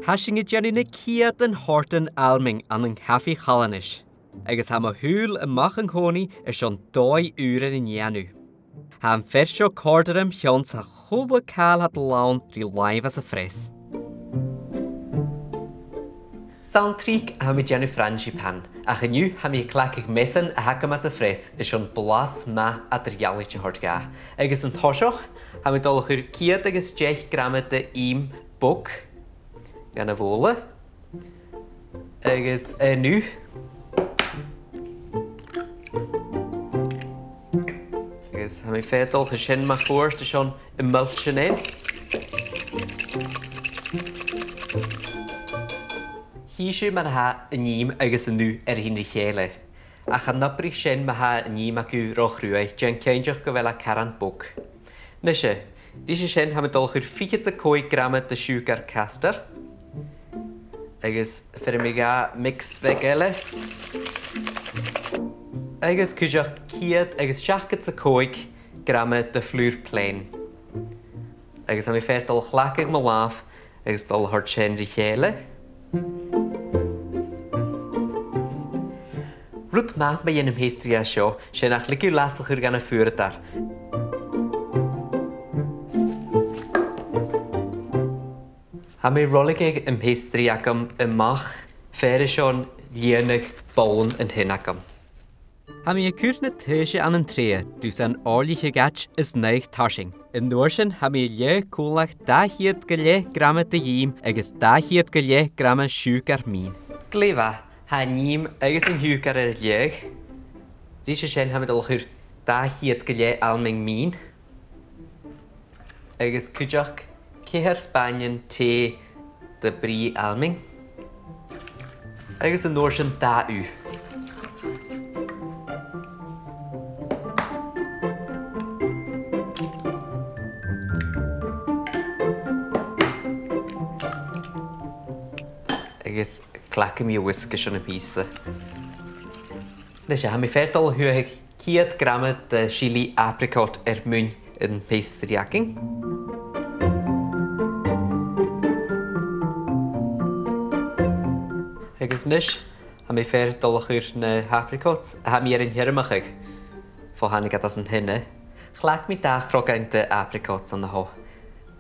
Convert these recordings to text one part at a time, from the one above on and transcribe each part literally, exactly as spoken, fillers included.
Tha sinn a' dèanamh na ceudan thortan almain ann an Cafaidh Chalanais, agus tha mo shùil a-mach an-còmhnaidh airson dòigh ùr a dhèanamh. Tha am fear seo a' còrdadh rium a chionn 's a h-uile càil a tha e a' dol ann ri làimh às a' phreas. San tric tha mi a' dèanamh frangipane, ach an-diugh tha mi a' cleachdadh measan a th' agam às a' phreas airson blas math eadar-dhealaichte a thoirt dha. Agus an toiseach, tha mi a' dol a chur ceud agus deich grama de dh'ìm bog dhan a' bhobhla. Agus a-nis. Agus tha mi fhèin a' dol a chur sin mun cuairt airson a mhoiltean. Chì sibh mar a tha an t-ìm agus an uair a tha iad ri chèile. Ach chan obraich sin ma tha an t-ìm agaibh ro chruaidh, dèan cinnteach gu bheil e caran bog. Nise, ris sin tha mi a' dol a chur fichead 's a còig grama de shiùcar castor. Agus bheir mi dha mix bheag eile. Agus cuideachd ceud agus seachdad 's a còig grama de flùr plèan. Agus tha mi fhèin a' dol a chleachdadh mo làmh agus a' dol a thoirt sin ri chèile. Rud math mu dheidhinn a' phastry a tha seo, 's e nach leig thu leas a chur dhan a' fhuaradair. Tha mi a' roiligeadh am pastry agam a-mach fhèin airson lìonadh bonn an tinn agam. Tha mi a' cur na taoise ann an treidhe, dusan òirleach a ghoid is naidheachd tarsainn. An uair sin, tha mi a' leaghadh còmhla dà cheud gu leth grama de dh'ìm agus dà cheud gu leth grama siùcar mìn. Glè mhath, tha an t-ìm agus an t-siùcar air leaghadh. Ris sin, tha mi a' dol a chur dà cheud gu leth almain mìn. Agus cuideachd ceithir spàinean tì de bhrìgh almain. Agus an uair sin dà ugh. Agus glacaidh mi a' whisk airson na pìosan. Nise, tha mi fhèin a' dol a shuathadh ceud grama de chili apricot air muin a' phastry againn. Agus a-nis, tha mi fhèin a' dol a chur na h-apricots a tha mi air an tiormachadh bho thàinig iad às an tiona. Chleachd mi dà chrogan de apricots an seo.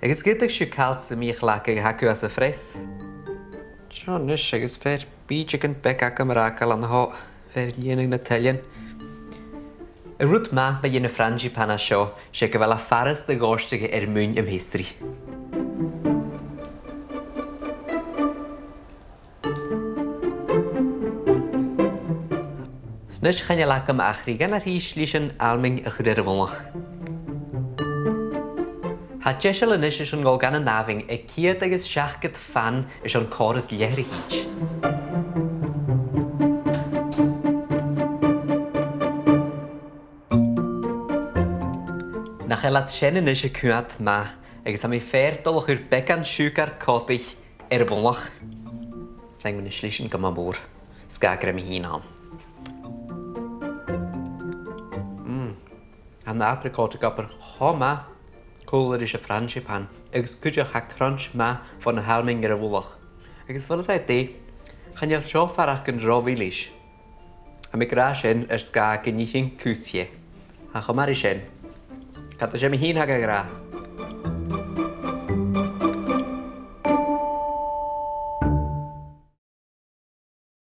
Agus ged a tha sibh a' cleachdadh a' mhì-chleachdadh a th' agaibh às a' phreas. Seo a-nis agus fear bìdeagan beag agam air fhàgail an seo, fear a' dèanamh na toillean. An rud math mu dheidhinn a' frangipane seo, 's e gu bheil e furasta a dhòirteadh air muin a' phastry. 'S a-nis chan eil agam ach ruigean air thrì slisean almain a chur air a' mhullach. Tha deiseil a-nis airson a dhol dhan an àmhainn aig ceud agus seachdad fan airson còrr is leth-uair a thìde. Nach eil iad sin a-nis a' coimhead math, agus tha mi fhèin a' dol a chur beagan siùcar codaich air a' mhullach. Rinn mi na slisean gu math mòr, 's gabh gur e mi fhìn a th' ann. Mm. Tha na h-apricot ag obair cho math còmhla ris a' frangipane, agus cuideachd tha crunch math bho na h-almain air a' mhullach. Agus bheil fhios agad dè, chan eil seo a' faireachdainn ro mhilis. Tha mi ag ràdh sin air sgàth gun ith sinn cus dheth. Ach cho math ri sin, cha do 's e mi fhìn a tha ga ràdh.